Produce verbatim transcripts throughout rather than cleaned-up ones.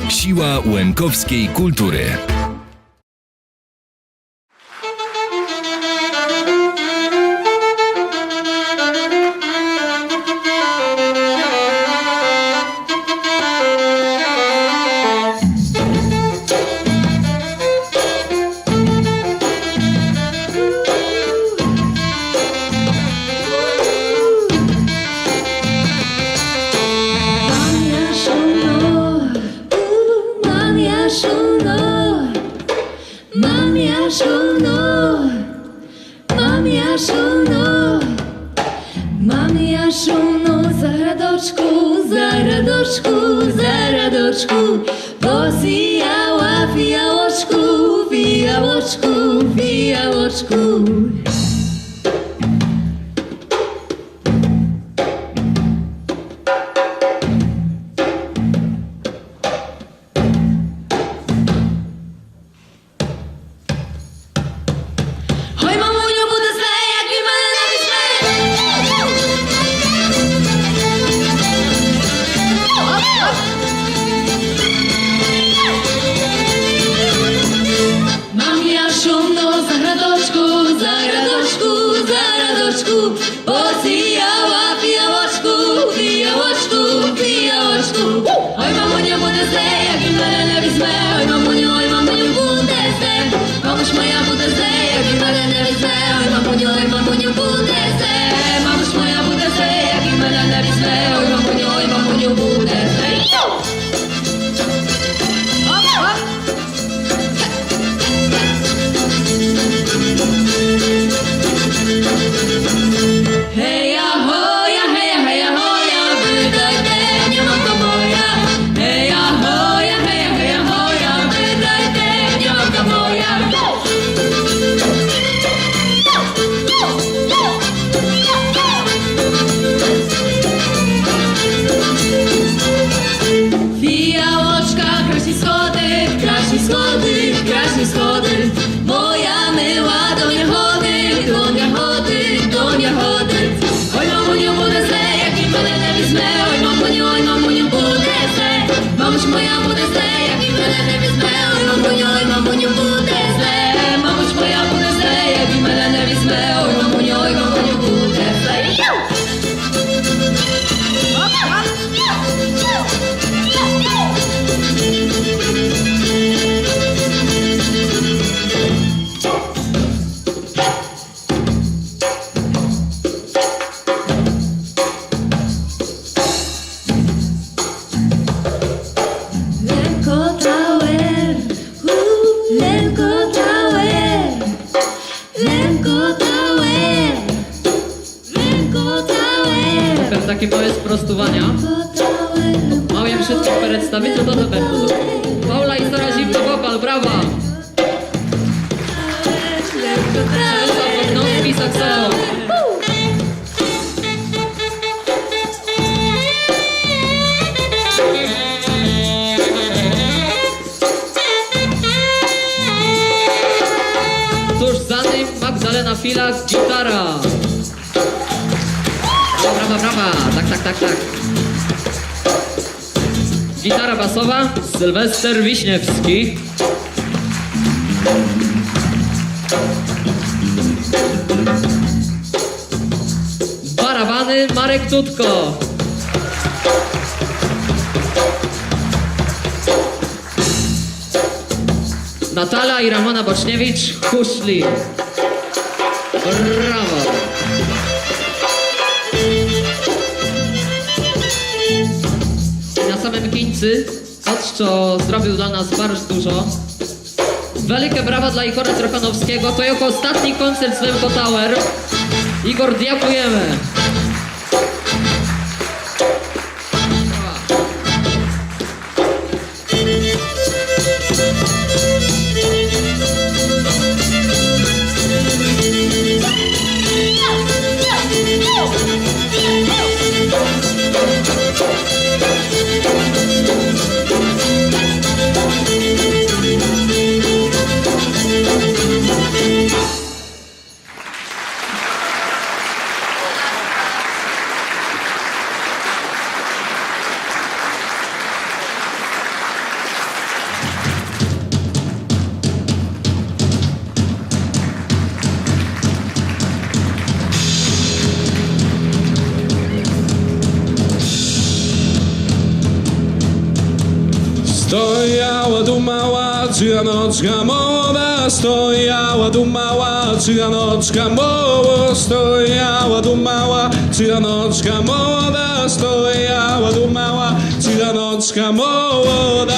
Siła łemkowskiej kultury. Мам я шумно, у, мам я шумно, мам я шумно, мам я шумно, мам я шумно, заградочку, заградочку, заградочку, посіяла фіялочку, фіялочку, фіялочку. Гой, мамуню, буде зле, як він мене не візьме. Мам я шумно, заградочку, заградочку, заградочку, посіяла фіялочку, фіялочку, фіялочку. Ой, мамуню, буде зле, як він мене не візьме. Ой, мамуню, ой, мамуню, буде зле. Мамуш моя, буде зле, як він мене не візьме. Ой, мамуню, ой, мамуню, буде зле. Мамуш моя, буде зле, як він мене не візьме. Ой, мамуню, ой, мамуню, буде зле. Оп, оп. Гея, гоя, гея, гея, гоя, выдайте, нямка моя. Гея, гоя, гея, гея, гоя, выдайте, нямка моя. Фіялочка, красні сходи, красні сходи, красні сходи. Моя мила, до ня годи, до ня годи, до ня годи. Ой, мамуню, буде зле, як він мене не візьме. Ой, мамуню, ой, мамуню, буде зле. Мамуш моя, буде зле, як він мене не візьме. Ой, мамуню, ой, мамуню, буде зле. Мамуш моя, буде зле, як він мене не візьме. Ой, мамуню, ой, мамуню, буде зле. Лемко Тауер, у, Лемко Тауер, Лемко Тауер, Лемко Тауер. Тепер таке мałe спростування. Мав єм вшыткых представити до тепер. Паула і Сара Зімньовопал, brawa! Teresa Bognowski, saksofon. Tuż za nim Magdalena Filak, gitara. Brawa, brawa, brawa. Tak, tak, tak, tak. Gitara basowa, Sylwester Wiśniewski. Barabany, Marek Tutko. Natala i Ramona Boczniewicz, huszli. Brawo! I na samym kińcu, co zrobił dla nas bardzo dużo. Wielkie brawa dla Igora Trochanowskiego. To jako ostatni koncert z Lemko Tower. Igor, dziękujemy. Стояла думала циганочка молода, стояла думала циганочка молода, стояла думала циганочка молода, стояла думала циганочка молода.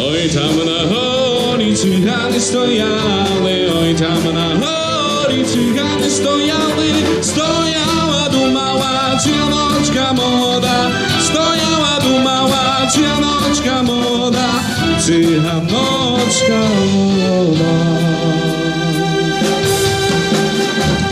Ой, там на горі цигани стояли, ой, там на горі цигани стояли, стояла думала циганочка молода, стояла думала циганочка молода, циганочка молода.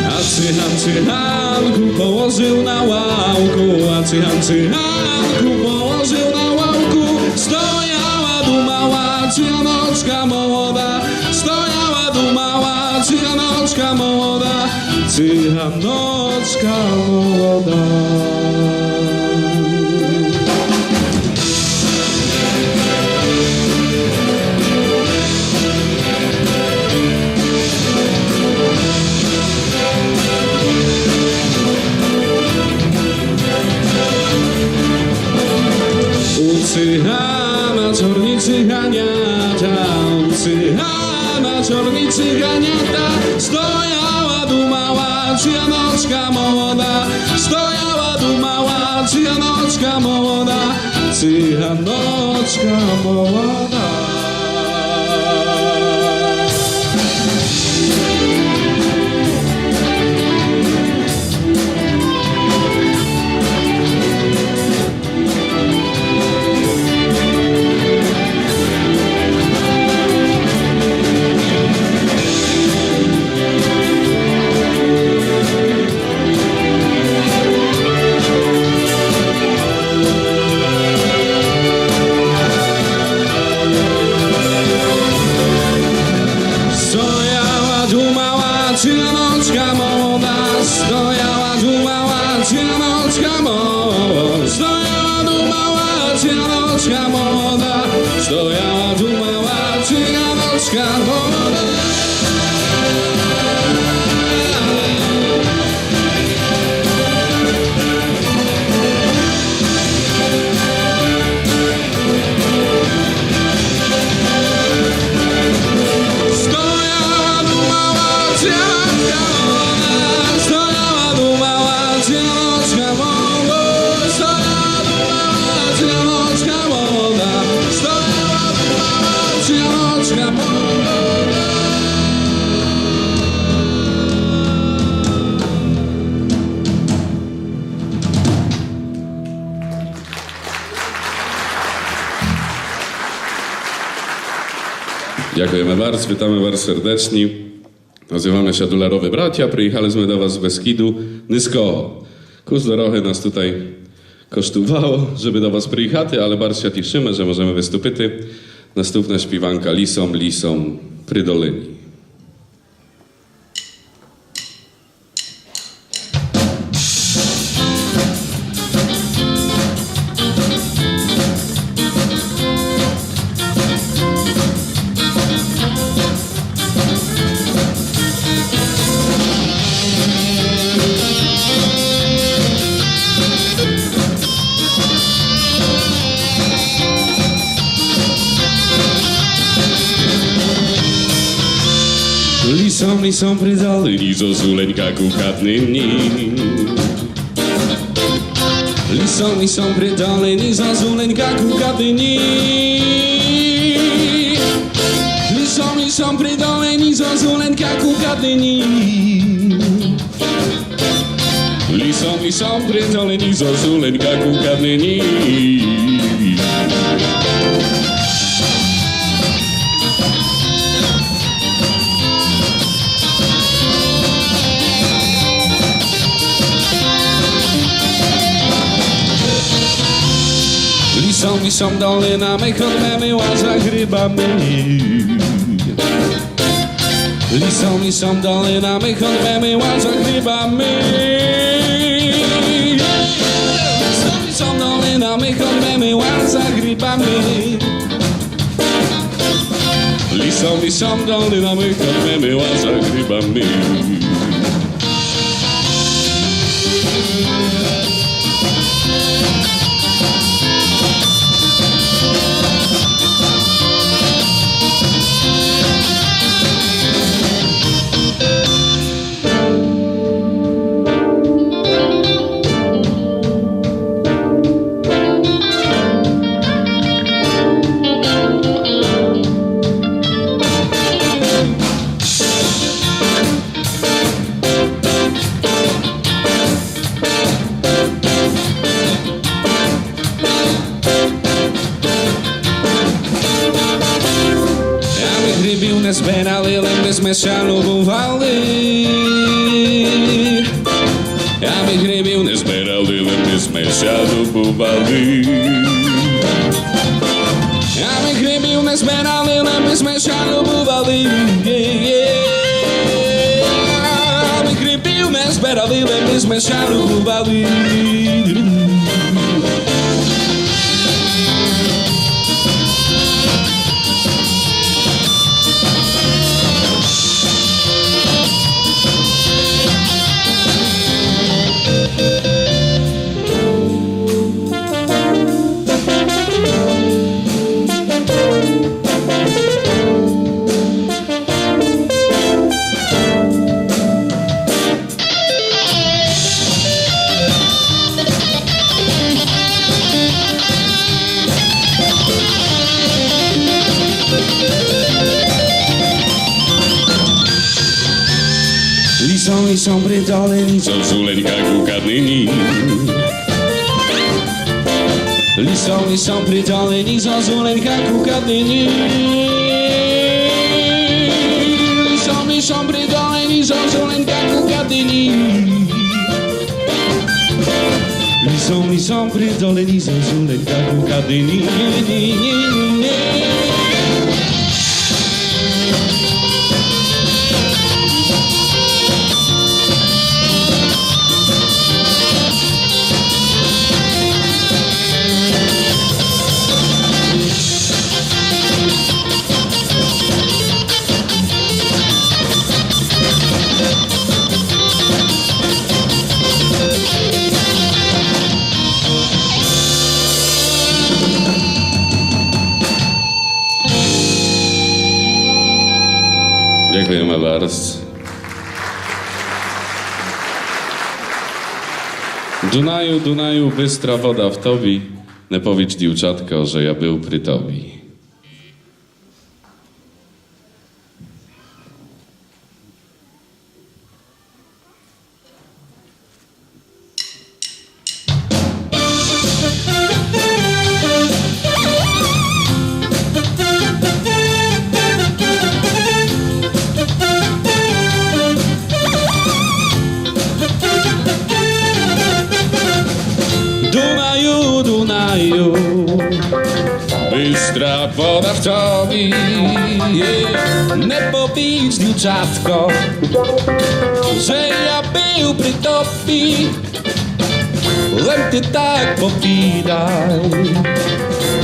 А циган циганку положив на лавку, а циган циганку положив на лавку, стояла думала циганочка молода, стояла думала циганочка молода, циганочка молода. У цигана чорні циганята, у цигана чорні циганята, стояла думала циганочка молода, стояла думала циганочка молода, циганочка молода. Стояла думала циганочка молода, стояла думала циганочка молода, стояла думала циганочка молода, стояла думала циганочка молода. Стояла думала циганочка молода, стояла думала циганочка молода, стояла думала циганочка молода, стояла думала циганочка молода. Дякуєме барз, вітаме барз сердечні. Называме ся Дулярови братя, приїхали зме до вас з Бескіду Низького. Кус дорогы нас тутай коштувало, жебы до вас приїхати, але барз ся тішыме, же можеме выступити. Наступна співанка Лісом, лісом при долині. Лісом, лісом при долині зозуленька кукать нині. Лісом, лісом при долині зозуленька кукать нині. Лісом, лісом при долині зозуленька кукать нині. Лісом, лісом при долині зозуленька кукать нині. Лісом, лісом долинами ходиме мы за грибами. Лісом, лісом долинами ходиме мы за грибами. Лісом, лісом долинами ходиме мы за грибами. Лісом, лісом, долинами, ходьме мила за грибами. А мы грибів не збирали, лем бы сьме ся любовали. А мы грибів не збирали, лем бы сьме ся любовали. А мы грибів не збирали, лем бы сьме ся любовали. А мы грибів не збирали, лем бы сьме ся любовали. Лісом, лісом при долині зозуленька гукать нині. Лісом, лісом при долині зозуленька гукать нині. Лісом, лісом при долині зозуленька гукать нині. Лісом, лісом при долині зозуленька гукать нині. Дякуєме барз. Дунаю, Дунаю, быстра вода в тобі, не повідж, дівчатко, же я был при тобі. Дунаю, Дунаю, быстра вода в тобі, не повідж, дівчатко, же я был при тобі. Лем ти так повідай,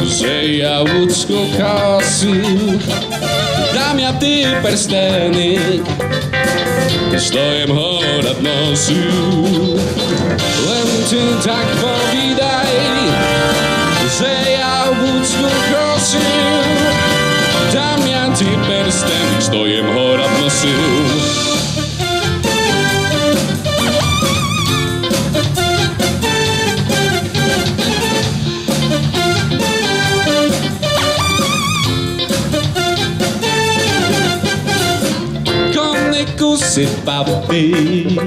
же я Луцьку косив, дам я ти перстеник, што єм горад носив. Лем ти так повідай, же я Луцьку косив, дам я ти перстеник, што єм горад носив. Конику сивавый,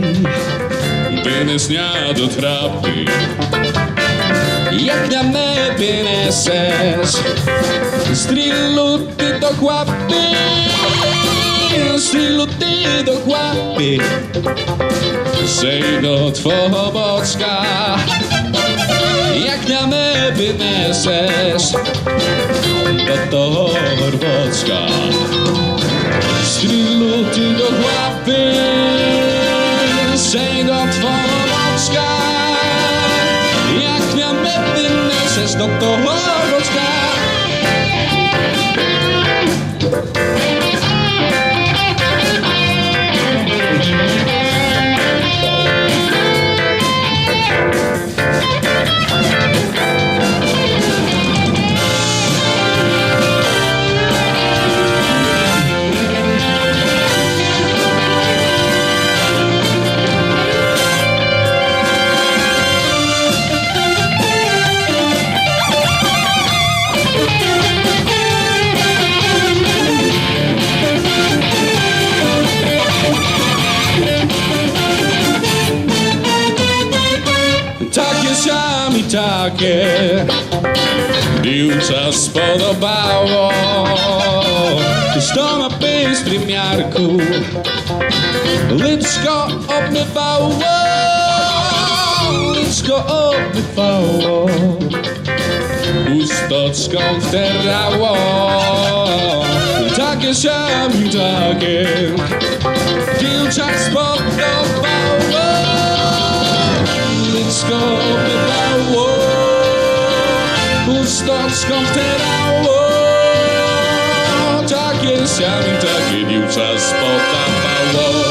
вынес ня до трапы. Як ня не вынесеш, стрілю ти до главы, стрілю ти до главы. Сей до твого бочка, як ня не вынесеш, до того горбочка. Стрілю ти до главы, сей до твого бочка, як ня не вынесеш, до того горбочка. Дівча сподобало, што на пистрім ярку личко обмывало, личко обмывало, хусточком втирало, таке сям, таке. Дівча сподобало, личко обмывало, хусточком втирало, таке сям, таке. Дівча сподобало.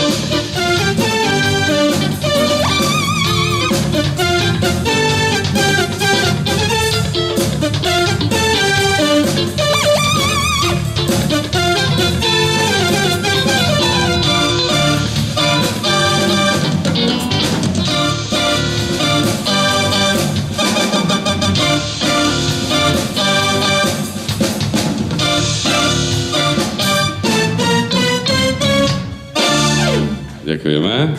Дякуєме.